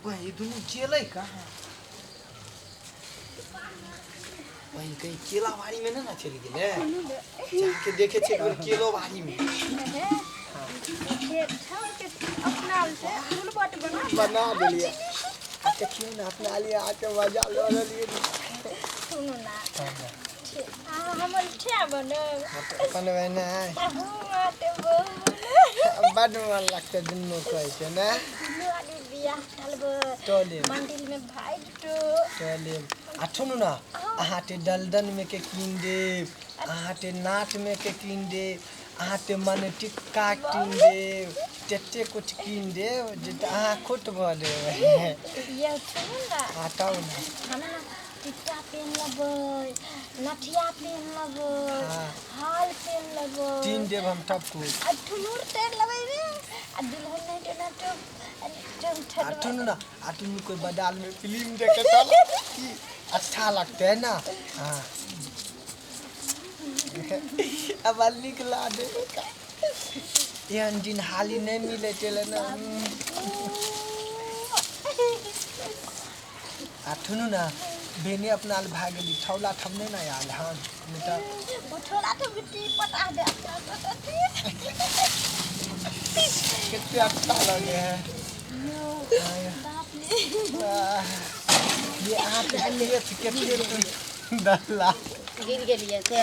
वही दुनू गेलै कहाँ? वही कहीं केला बाड़ी में ना चलि गेलै। जाके देखे छियै एक बेर केलो बाड़ी में। बना देलियै आ देखियौ ने, अपना लिए आके मजा लऽ लेलियै। सुनू ना, अहाँ हमर ठेआ बनब। बनबै ने? अहूँ आटे बनब। बड्ड मन लगतै दुनू कहै छै ने। दुनू आदमी बियाह टलबै। टलेब। मंदिर में भागि तो टलेब। आ सुनू ने, अहाँके दलदनमे के कीन देब, अहाँके नाकमे के कीन देब, अहाँके मन टिक्का कीन देब, तते कुछ कीन देब जे अहाँ खुश भऽ जेबै। ये सुनू ने। हँ, कहू ने। हम ने टिक्का पेन लेबै, नथिया पेन लेबै, हाल पेन लेबै। कीन देब हम सब कुछ। आ ठुनुर तेर लेबै रे, आ दुल्हन नहीं देना तो आ सुनू ना, आ तुम कोई बाजार में फिल्म देखे चल की अच्छा लगते है ना। हाँ, अब निकला दे, एहन दिन हाली नहीं मिले चले ना। आ सुनू ना, बेने अपना भाग गेली, ठौला ठम नहीं ना आयल हन, नहीं तऽ उठोला तो मिट्टी पटा दे अपना। कितने अच्छा लगे है। बाप रे। ये अहाँके केस कते दल्ला गिर गेलियै से।